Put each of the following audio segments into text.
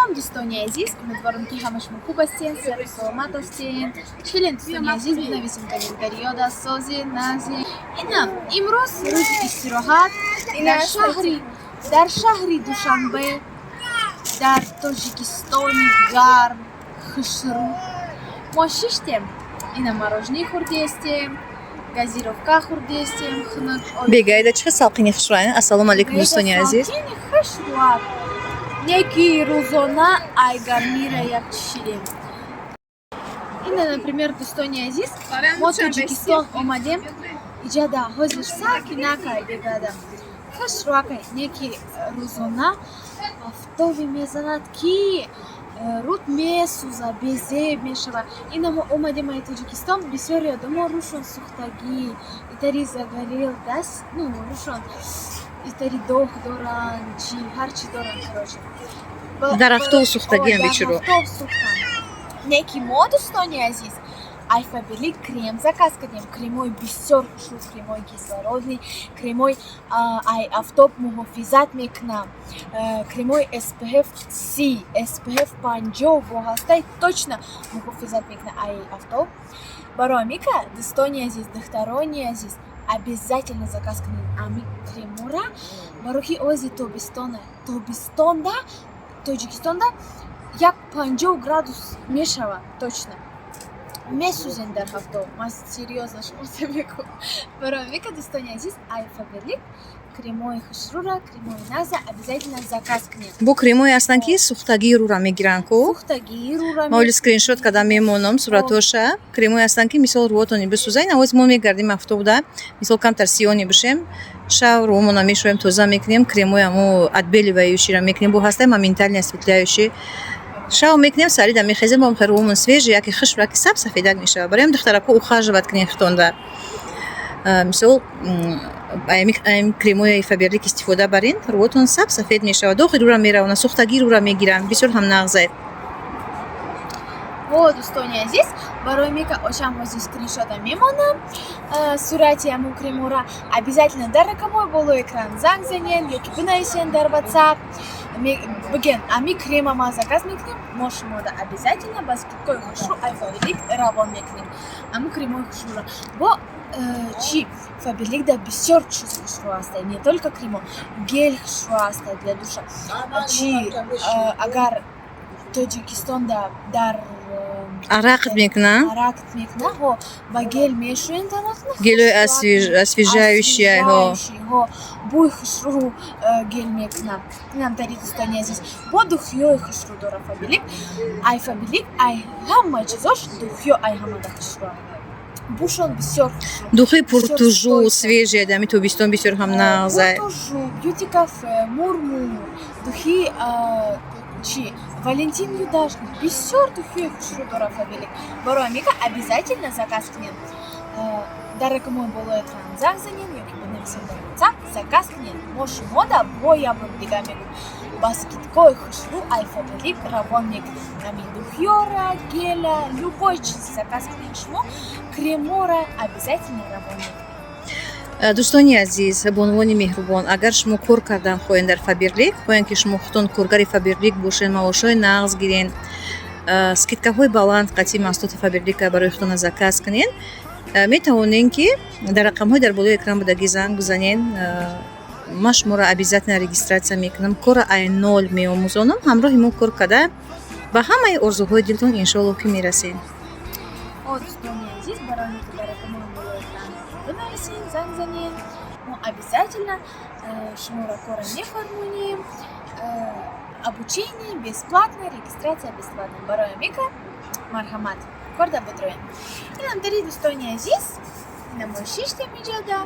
Салом, дӯстони азиз! Умедворам, ки ҳама шумо хуб ҳастен, сиҳату саломат ҳастен. Чилен, дӯстони азиз, бинависем комментариёда, созе, назе. Ина имрӯз рӯзи истироҳат дар шаҳри Душанбе, дар Тоҷикистони гарм, хушрӯ мо шиштем. Ина мороженое хӯрдиестем, газировка хӯрдиестем, хунук. Бегайда чӣ салқини хушрӯ. Ассалому алайкум, дӯстони азиз. Салқини хушрӯак. Неки рӯзона ай гармира як чишидем. Ина, например, дӯстони азиз, мо Тоҷикистон омадем, иҷада ҳозир сакинакай, бегада хушрӯакай, неки рӯзона офтобе мезанад, ки рӯд месӯзад, безеб мешавад. Ина мо омадем ай Тоҷикистон, бисёри одамо рӯшон сӯхтагӣ, итари загорел даст, ну, рӯшон итари доғ доранд, чи ҳар чӣ доранд, короче. Дар афтоб сӯхтагиам. О, бечуро. Дар афтоб сӯхтанд. Неки мо, дӯстони азиз, ай Фаберлик крем заказ кардем, кремои бисёр хушрӯ, кремои кислородный, кремои ай афтоб муҳофизат мекунад, кремои SPF 30, SPF 50 бо ҳастаи, точно муҳофизат мекунад ай афтоб. Барои амика, дӯстони азиз, духтарони азиз, обязательно заказ кунед ами кремора, барои ки ози тобистона, тобистонда Тоҷикистонда як 50 градус мешавад, точно месӯзем дар афтоб. Ман серьёзно шумо мегӯм. Барои амика, дӯстони азиз, ай Фаберлик кремои хушрӯра, кремои наза обязательно заказ кунед. Бо кремое ҳастанд, ки сӯхтагии рӯра мегиранд ку. Сӯхтагии рӯра. Ма оли скриншот кардам, мемонам суратоша. Кремое ҳастанд, ки мисол рӯотони бисӯза. Ин авоз мо мегардим афтобда, мисол камтар сиёни бишем, шав рӯмона мешӯем, тоза мекунем, кремои амо отбеливающий ра мекунем, бо ҳастай моментально осветляющий. Шав мекунем, сарида мехезем, бо рӯмон свежий, яки хушк, яки саб сафедак мешавад. Барои ҳам духтарако ухаживать кунем хитонда. Мисол, ами кремои Фаберлик истифода барин, рӯотон саб сафед мешавад, доғи рӯра меравона, сӯхтагии рӯра мегиранд, бисёр ҳам нағзай. О, дӯстони азиз, барои мека ошам ҳози скриншота мемонам сурати ҳамун кремора. Обязательно дар рақамҳои болои экран занг занен ё ки бинависен дар WhatsApp, биген: «Ами крема ма заказ мекунем». Мо шумода обязательно ба скидкои хушрӯ ай Фаберлик равон мекунем ҳамун кремои хушрӯра. Бо чӣ, Фаберлик да бисёр чиз хушрӯ аста, не только кремо, гель хушрӯ аста для душа. Чӣ, агар Тоҷикистонда дар Арақт мекунад. Арақт мекунад, ҳо, ба гель мешӯен танатона. Гелои освежающий, ҳо. Ҳо, бӯи хушрӯ гель мекунад. Инам тари, дӯстони азиз, бо духиёи хушрӯ дора Фаберлик. Ай Фаберлик, ай ҳама чизош духиё ай ҳамада хушрӯ, бушон бисёр хушрӯ. Духи Pour toujours, свежий, дами тобистон бисёр ҳам нағзай. Pour toujours, Бьюти Кафе, Мурмур, духи, чӣ, Валентин Юдашкин, бисёр духиҳои хушрӯ дора Фаберлик. Барои амика обязательно заказ кунед, дар рақамҳои болои экран занг занед ё ки бинависед дар WhatsApp, заказ кунед. Мо шумода бо як бори дигар мегӯем, ба скидкои хушрӯ ай Фаберлик равон мекунем ҳамин духиёра, геля, любой чиз заказ кунед шумо, кремора обязательно равон мекунем. Дӯстони азиз, бонувони меҳрубон, агар шумо кор кардан хоҳед дар Фаберлик, хоҳед, ки шумо худтон коргари Фаберлик бошед, маошҳои нағз гирен, скидкаҳои баланд қатъи маҳсулоти Фаберлика барои худтона заказ кунед, метавонед, ки дар рақамҳои дар болои экран будагӣ занг бизанед. Ман шуморо обязательно регистрация мекунам, корро ай ноль меомӯзонам. Ҳамроҳи мо кор карда, ба ҳамаи орзуҳои дилтон, иншоалло, ки мерасед. О, дӯстони азиз, барои ки дар рақамҳои болои экран бинависед, занг занед, мо обязательно шуморо кора мефармонем. Обучение бесплатное, регистрация бесплатная. Барои амика марҳамат, корда бидроем. Инам дари, дӯстони азиз, ина мо шиштем иҷода.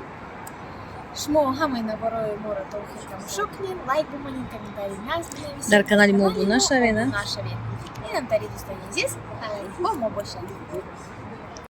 Шумо ҳамаи наворои моро то охир тамошо кунед, лайк бимонед, комментарий нағз бинависед. Дар канали мо обуна шавед. Обуна шавед. Инам тари, дӯстони азиз, бо мо бошед.